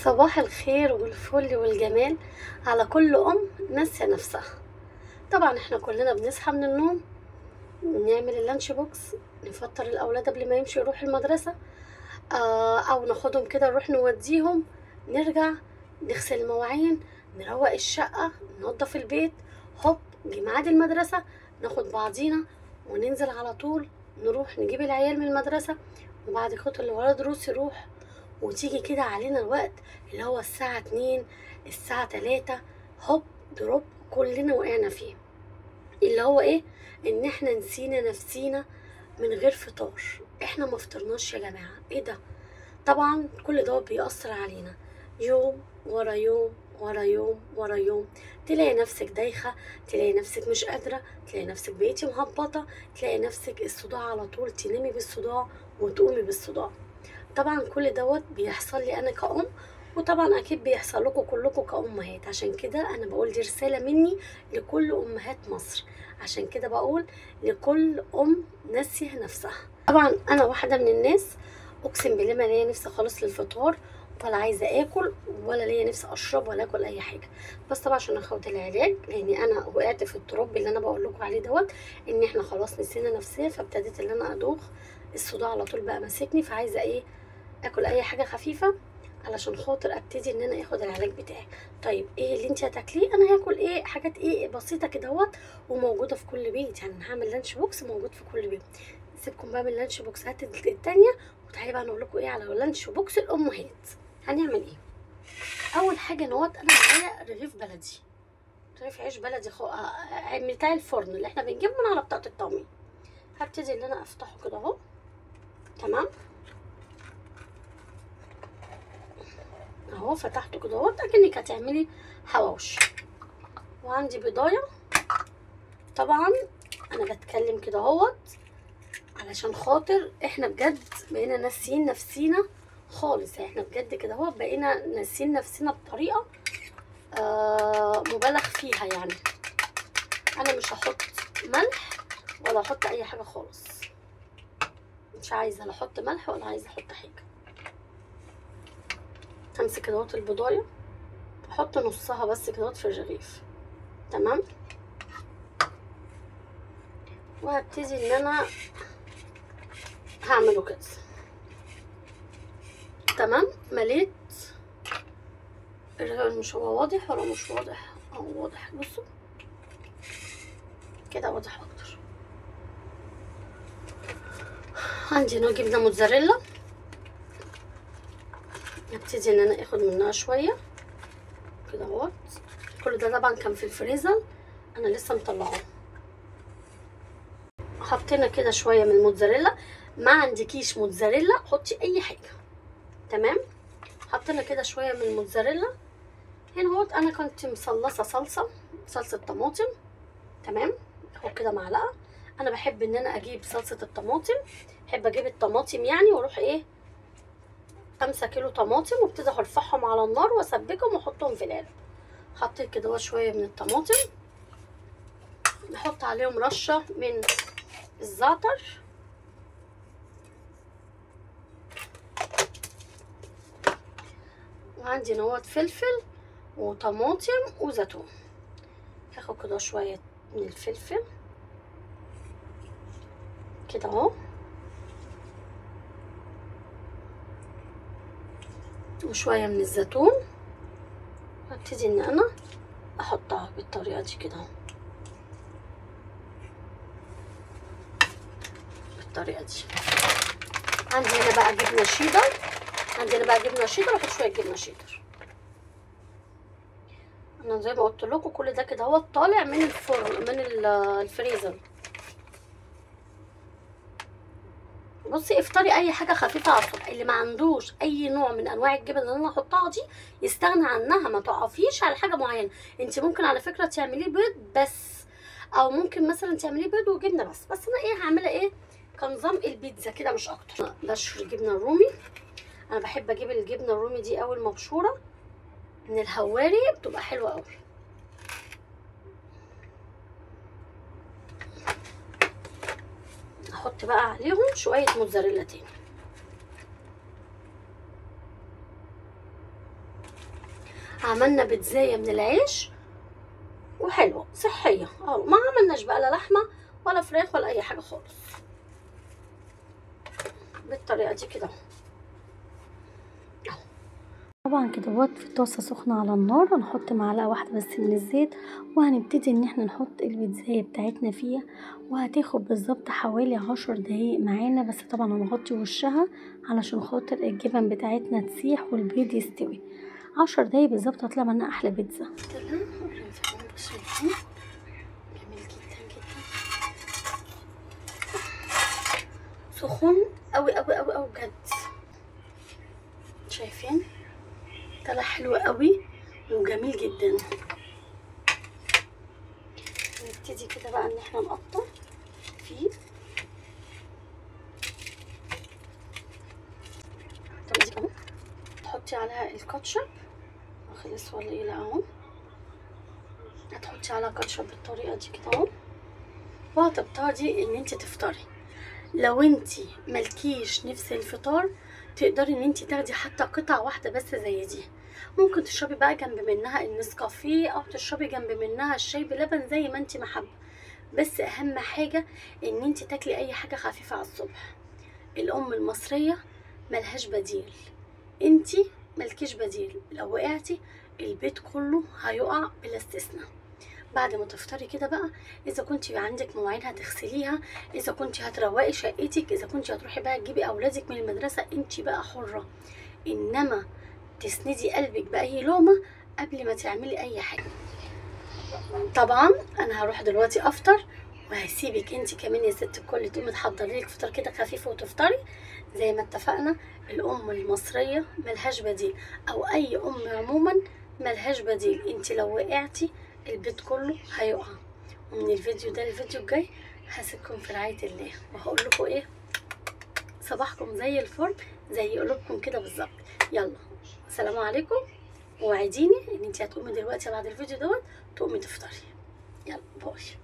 صباح الخير والفل والجمال على كل ام ناسيه نفسها. طبعا احنا كلنا بنصحى من النوم، نعمل ال lunch box، نفطر الاولاد قبل ما يمشوا يروحوا المدرسة، او ناخدهم كده نروح نوديهم، نرجع نغسل المواعين، نروق الشقة، ننظف البيت، هوب جه ميعاد المدرسة ناخد بعضينا وننزل على طول نروح نجيب العيال من المدرسة، وبعد كده اللي وراه دروس يروح. وتيجي كده علينا الوقت اللي هو الساعة 2 الساعة 3، هوب drop كلنا وقعنا فيه، اللي هو ايه؟ ان احنا نسينا نفسينا من غير فطار، احنا ما فطرناش يا جماعة، ايه ده؟ طبعا كل ده بيأثر علينا يوم ورا يوم ورا يوم ورا يوم. تلاقي نفسك دايخة، تلاقي نفسك مش قادرة، تلاقي نفسك بقيتي مهبطة، تلاقي نفسك الصداع على طول، تنامي بالصداع وتقومي بالصداع. طبعا كل دوت بيحصل لي انا كأم، وطبعا اكيد بيحصل لكم كلكم كأمهات. عشان كده انا بقول دي رسالة مني لكل امهات مصر، عشان كده بقول لكل ام ناسيه نفسها. طبعا انا واحدة من الناس اقسم بالله ما ليا نفسي خالص للفطار، ولا عايزه اكل، ولا ليا نفسي اشرب، ولا اكل اي حاجة. بس طبعا عشان اخد العلاج، لاني انا وقعت في التراب اللي انا بقول لكم عليه دوت، ان احنا خلاص نسينا نفسنا، فابتديت ان انا ادوخ، الصداع على طول بقى ماسكني، فعايزه ايه؟ اكل اي حاجة خفيفة علشان خاطر ابتدي ان انا اخد العلاج بتاعي. طيب ايه اللي انت هتاكليه؟ انا هاكل ايه؟ حاجات ايه بسيطة كده اهوت وموجودة في كل بيت، يعني انا هعمل lunch box موجود في كل بيت. سيبكم بقى من ال lunch box ات التانية، وتعالي بقى نقول لكم ايه على lunch box الامهات. هنعمل ايه؟ اول حاجة نوت، انا معايا رغيف بلدي، رغيف عيش بلدي بتاع الفرن اللي احنا بنجيبه من على بطاقة التموين. هبتدي ان انا افتحه كده اهو، تمام اهو فتحته كده اهو اكنك هتعملي حواوشي. وعندي بيضايه، طبعا انا بتكلم كده اهوت علشان خاطر احنا بجد بقينا ناسيين نفسينا خالص، يعني احنا بجد كده اهو بقينا ناسيين نفسنا بطريقة مبالغ فيها. يعني انا مش هحط ملح ولا احط اي حاجة خالص، مش عايزه لا احط ملح ولا عايزه احط حاجة. همسك كده اهوت البضايه، احط نصها بس كده اهوت في الرغيف، تمام. وهبتدي ان انا هعمله كده، تمام. مليت الرغيف، مش هو واضح ولا مش واضح؟ اهو واضح، بصوا كده واضح اكتر. عندي نوع جبنه موتزاريلا، هبتدي ان انا اخد منها شوية كده اهوت. كل ده طبعا كان في الفريزر، انا لسه مطلعاه. حطينا كده شوية من الموتزاريلا، ما عندكيش موتزاريلا حطي اي حاجة، تمام. حطينا كده شوية من الموتزاريلا هنا اهوت. انا كنت مصلصه صلصه طماطم، تمام اهو كده معلقه. انا بحب ان انا اجيب صلصه الطماطم، بحب اجيب الطماطم يعني، واروح ايه 5 كيلو طماطم وابتدي ارفعهم على النار واسبكهم واحطهم في القالب. حطيت كده شوية من الطماطم، نحط عليهم رشه من الزعتر، وعندي نوات فلفل وطماطم وزيتون. هاخد كده شوية من الفلفل كده اهو، وشوية من الزيتون، هبتدي ان انا احطها بالطريقة دي كده اهو، بالطريقة دي. عندي هنا بقى جبنه شيدر، عندي هنا بقى جبنه شيدر، احط شوية جبنه شيدر. انا زي ما قلت لكم كل ده كده اهو طالع من الفرن، من الفريزر. بصي افطري اي حاجة خفيفة على الصبح، اللي ما عندوش اي نوع من انواع الجبن اللي انا هحطها دي يستغنى عنها، ما تقفيش على حاجة معينة. انت ممكن على فكرة تعمليه بيض بس، او ممكن مثلا تعمليه بيض وجبنه بس. بس انا ايه هعملها ايه كنظام البيتزا كده مش اكتر. بشر جبنه الرومي، انا بحب اجيب الجبنة الرومي دي اول مبشوره من الهواري، بتبقى حلوة قوي. احط بقى عليهم شوية موتزاريلا تاني. عملنا بيتزايه من العيش وحلوه صحية اهو، ما عملناش بقى لا لحمه ولا فراخ ولا اي حاجة خالص، بالطريقة دي كده اهو. طبعا كده في طاسه سخنة على النار، هنحط معلقه واحدة بس من الزيت، وهنبتدي ان احنا نحط البيتزايه بتاعتنا فيها، وهتاخد بالظبط حوالي 10 دقايق معانا، بس طبعا هنغطي وشها علشان خاطر الجبن بتاعتنا تسيح والبيض يستوي. 10 دقايق بالظبط هتطلع معانا احلى بيتزا. تمام، جميل جدا جدا، سخن قوي قوي قوي قوي بجد. شايفين طلع حلو قوي وجميل جدا. نبتدي كده بقى ان احنا نقطع فيه. طب تحطي عليها الكاتشب، خلص ولا ايه؟ لا اهو، هتحطي عليها كاتشب بالطريقة دي كده اهو، وهتبتدي ان انت تفطري. لو انت ملكيش نفس الفطار تقدري ان انت تاخدي حتى قطعه واحدة بس زي دي، ممكن تشربي بقى جنب منها النسكافيه، او تشربي جنب منها الشاي بلبن زي ما انت محبة، بس اهم حاجة ان انت تاكلي اي حاجة خفيفة على الصبح. الام المصرية ملهاش بديل، انت ملكيش بديل، لو وقعتي البيت كله هيقع بلا استثناء. بعد ما تفطري كده بقى، اذا كنت عندك مواعين هتغسليها، اذا كنت هتروقي شقتك، اذا كنت هتروحي بقى تجيبي اولادك من المدرسة، انت بقى حره، انما تسندي قلبك باي لقمة قبل ما تعملي اي حاجة. طبعا انا هروح دلوقتي افطر، وهسيبك انت كمان يا ست الكل تقومي تحضري لك فطار كده خفيف وتفطري زي ما اتفقنا. الام المصرية ملهاش بديل، او اي ام عموما ملهاش بديل، انت لو وقعتي البيت كله هيقع. ومن الفيديو ده للفيديو الجاي هسيبكم في رعاية الله، وهقول لكم ايه، صباحكم زي الفل زي قلوبكم كده بالظبط. يلا السلام عليكم، ووعديني ان انت هتقومي دلوقتي بعد الفيديو دوت تقومي تفطري. يلا bye.